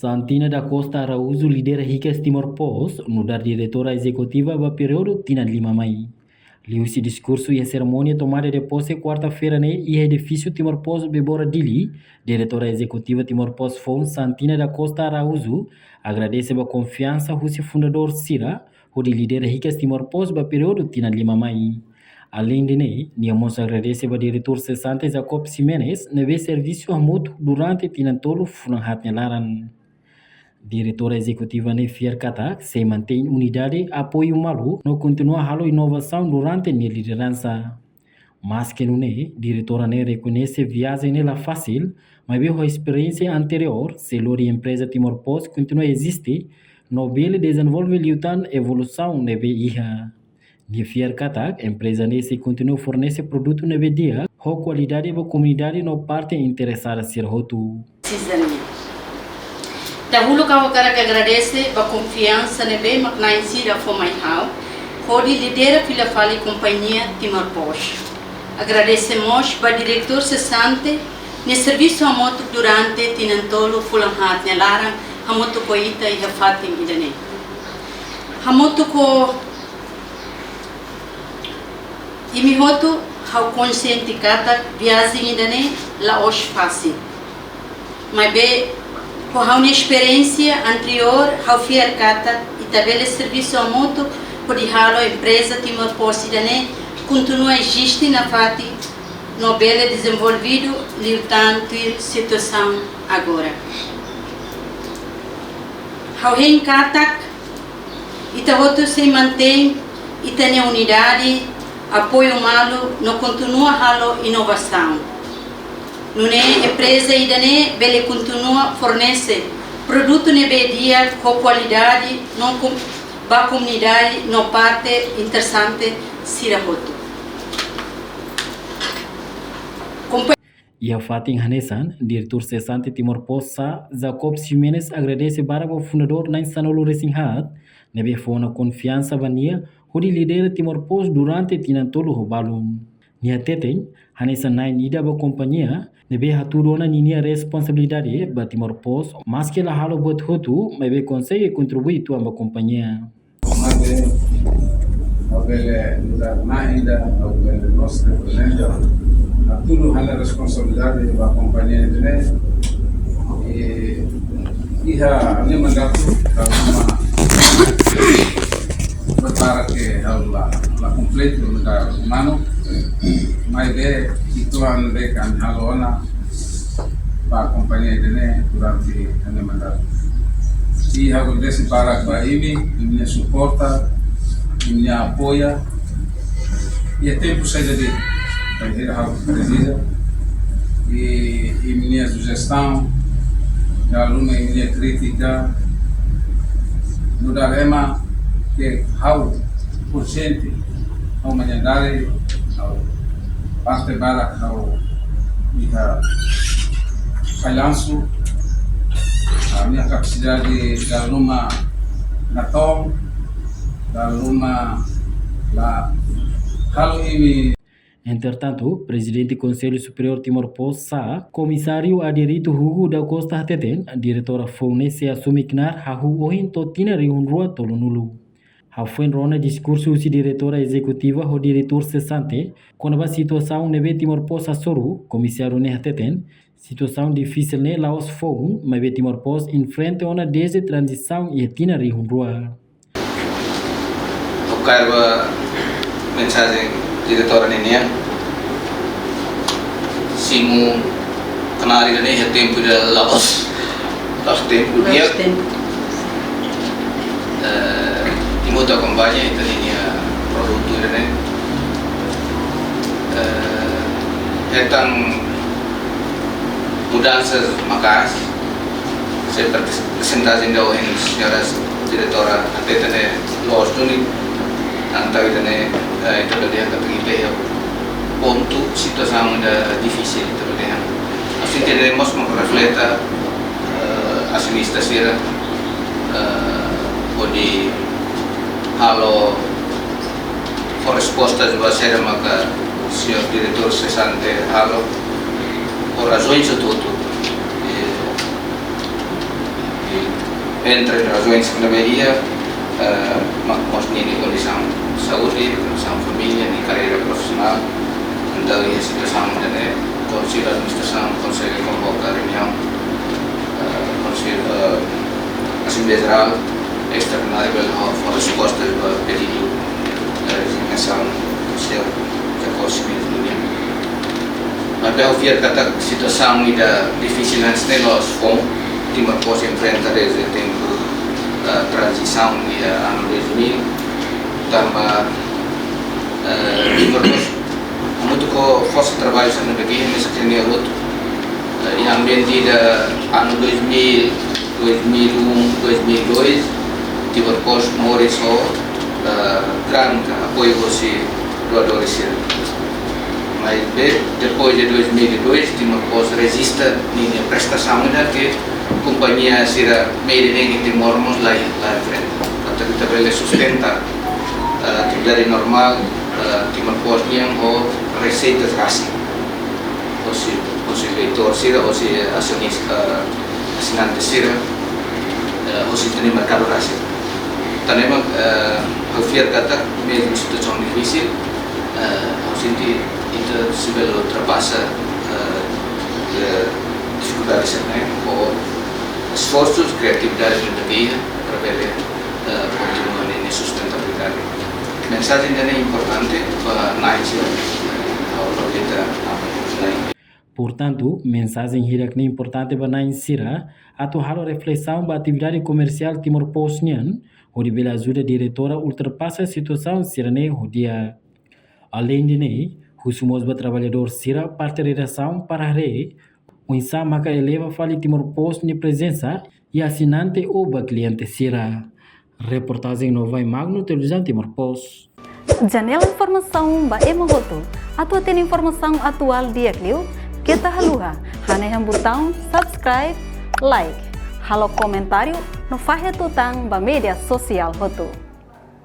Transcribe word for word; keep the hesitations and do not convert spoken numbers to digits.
Santina da Costa Araújo lidera hikas Timor Post nu'udar diretora ezekutiva ba períodu tinan lima mai. Liuhusi diskursu iha serimónia tomada de posse kuarta-feira ne'e iha edifísiu Timor Post Bebora Dili, diretora ezekutiva Timor Post foun Santina da Costa Araújo agradese ba konfiansa husi fundadór sira hodi lidera hikas Timor Post ba períodu tinan lima mai. Aleinde ne'e, nia mós agradese ba diretór sesante Jacob Ximenes ne'ebé servisu hamutuk durante tinan tolu fulan haat nia laran. Diretora ezekutiva ne'e fiar katak sei mantein unidade, apoiu malu no kontinua halo inovasaun durante nia lideransa. Maske nune'e, diretora ne'e rekoñese viajen ne'e la fasil, maibé ho esperiénsia anteriór sei lori empreza Timor Post kontinua eziste no bele dezenvolve liután evolusaun ne'ebé iha. Nia fiar katak empreza ne'e sei kontinua fornese produtu ne'ebé di'ak ho kualidade ba komunidade no parte interesada sira hotu. Season. Dahuluk ha'u hakarak agradese ba konfiansa ne'ebé mak na'in sira fó mai ha'u hodi lidera fila fali kompañia Timor Post. Agradese mós ba diretór sesante nia servisu hamutuk durante tinan tolu fulan haat nia laran hamutuk ho ita iha fatin ida-ne'e. Hamutuk ho imi hotu, ha'u konxiente katak viajen ida-ne'e la'ós fasil. Maibé, ho ha'u-nia esperiénsia anteriór, ha'u fiar katak ita bele servisu hamutuk hodi halo empreza Timor Post ida-ne'e kontinua eziste nafatin no bele dezenvolvidu liután tuir situasaun agora. Ha'u hein katak ita hotu sei mantein ita-nia unidade, apoiu malu no kontinua halo inovasaun. Nune'e empreza ida-ne'e bele kontinua fornese produtu ne'ebé di'ak ho kualidade no kom-, ba komunidade no parte interesante sira hotu. Kompa- Iha fatin hanesan, diretór sesante Timor Post sá, Jacob Ximenes agradese barak ba fundadór na'in sanulu-resin-haat ne'ebé fó ona konfiansa ba nia hodi lidera Timor Post durante tinan tolu ho balun. Nia hateten, hanesan na'in ida ba kompañia ne'ebé hatudu ona ninia responsabilidade ba Timor Post, maske la halo buat hotu, maibé konsege kontribui uitoan ba kompañia. Maibé, ha'u bele nu'udar na'in ida, ha'u bele mós reprezenta hatudu ha'u-nia responsabilidade ba kompañia ida-ne'e. I iha ha'u-nia mandatu, ha'u ama prepara ke ha'u la, la kompletu nu'udar umanu. Maibé, uitoan ne'ebé ami halo ona ba kompañia ida-ne'e durante ha'u-nia mandatu. I ha'u agradese barak ba imi, imi-nia suporta, imi-nia apoia. Iha tempu saida de'it, bainhira ha'u presiza. I imi-nia sujestaun, dala ruma imi-nia krítika, nu'udar ema ke ha'u konxiente, ha'u menyadari, ha'u parte barak ha'u iha fallansu, ha'u-nia kapasidade dala ruma natoon, dala ruma la halo imi. Entretantu, Prezidente Konsellu Superiór Timor Post sá, Komisáriu Aderito Hugo da Costa hateten, diretora foun ne'e sei asume knaar hahú ohin to'o tinan rihun rua tolunulu. Hafoin rona diskursu husi diretora ezekutiva ho diretór sesante kona-ba situasaun ne'ebé Timor Post hasoru, komisáriu ne'e hateten, situasaun difisil ne'e la'ós foun, maibé Timor Post enfrenta ona dezde tranzisaun iha tinan rihun rua. Ha'u kaer ba mensajen diretora ninian. Simu knaar ida-ne'e iha tempu ida la'ós, la'ós tempu di'ak. La'ós tempu. Eh, imi hotu akompaña ita-nia produtu ida-ne'e. Eh, hetan mudansa maka'as. Señora Prezidente, ohin señora diretora hateten ne'e loos duni, entaun ita-nia, eh, ita bele dehan katak ita iha pontu situasaun ida difisil, ita bele dehan. Asin ita-nia mós mak refleta, eh, asionista sira, eh, hodi halo fó resposta ba saida maka señór diretór sesante halo, ho razaun hotu-hotu. I, i Entre razaun ne'ebé iha, eh, mak mós ninia kondisaun saúde, kondisaun família, ninia karreira profisionál, entaun iha situasaun ne'e, Konsellu Administrasaun konsege konvoka reuniaun, eh, Konsellu, eh, Asembleia Jerál Estraordinária, bele fó resposta ba pedidu, eh, rezignasaun señór Jacó Schmidt Nunia. Maibé ha'u fiar katak situasaun ida difisil hanesan ne'e la'ós foun, Timor Post enfrenta dezde tempu, eh, tranzisaun iha, eh, anu dois mil, tanba, eh, Timor Post hamutuk ho forsa traballu sira ne'ebé iha, hanesan ne'e hotu, eh, iha ambiente ida anu dois mil, dois mil e um, dois mil e dois, Timor Post moris ho, eh, grande apoiu hosi doadores sira. Maibé depois de dois mil e dois, Timor Post rejista ninia prestasaun ida ke kompañia sira média ne'e iha Timor mós la, la enfrenta. Portantu, ita bele sustenta, eh, atividade normál, eh, Timor Post nian ho reseitas rasik. Hosi, hosi leitór sira, hosi asionista, asinante sira, eh, hosi ita-nia merkadu rasik. Tan ne'e mak, eh, ha'u fiar katak mezmu situasaun difisil, eh, ha'u sente ita sei bele ultrapasa, eh, eh, difikuldade sira-ne'e ho esforsus, kreatividade ne'ebé iha para bele, eh, kontinua ninia sustentabilidade. Mensajen ida-ne'e importante ba na'in sira, eh, ha'u aproveita, ah, na'in. Portantu, mensajen hirak-ne'e importante ba na'in sira atu halo reflesaun ba atividade komersiál Timor Post nian, hodi bele ajuda diretora ultrapasa situasaun sira-ne'e ho di'ak. Aleinde ne'e, husu mós ba traballadór sira parte redasaun para haree oinsá maka eleva fali Timor Post nia prezensa iha asinante ou ba kliente sira. Reportajen Novai Magno, Televizaun Timor Post. Janela informasaun ba ema hotu. Atu hatene informasaun atuál di'ak liu, keta haluha hanehan butaun subscribe, like, halo komentáriu no fahe tutan ba média sosiál hotu.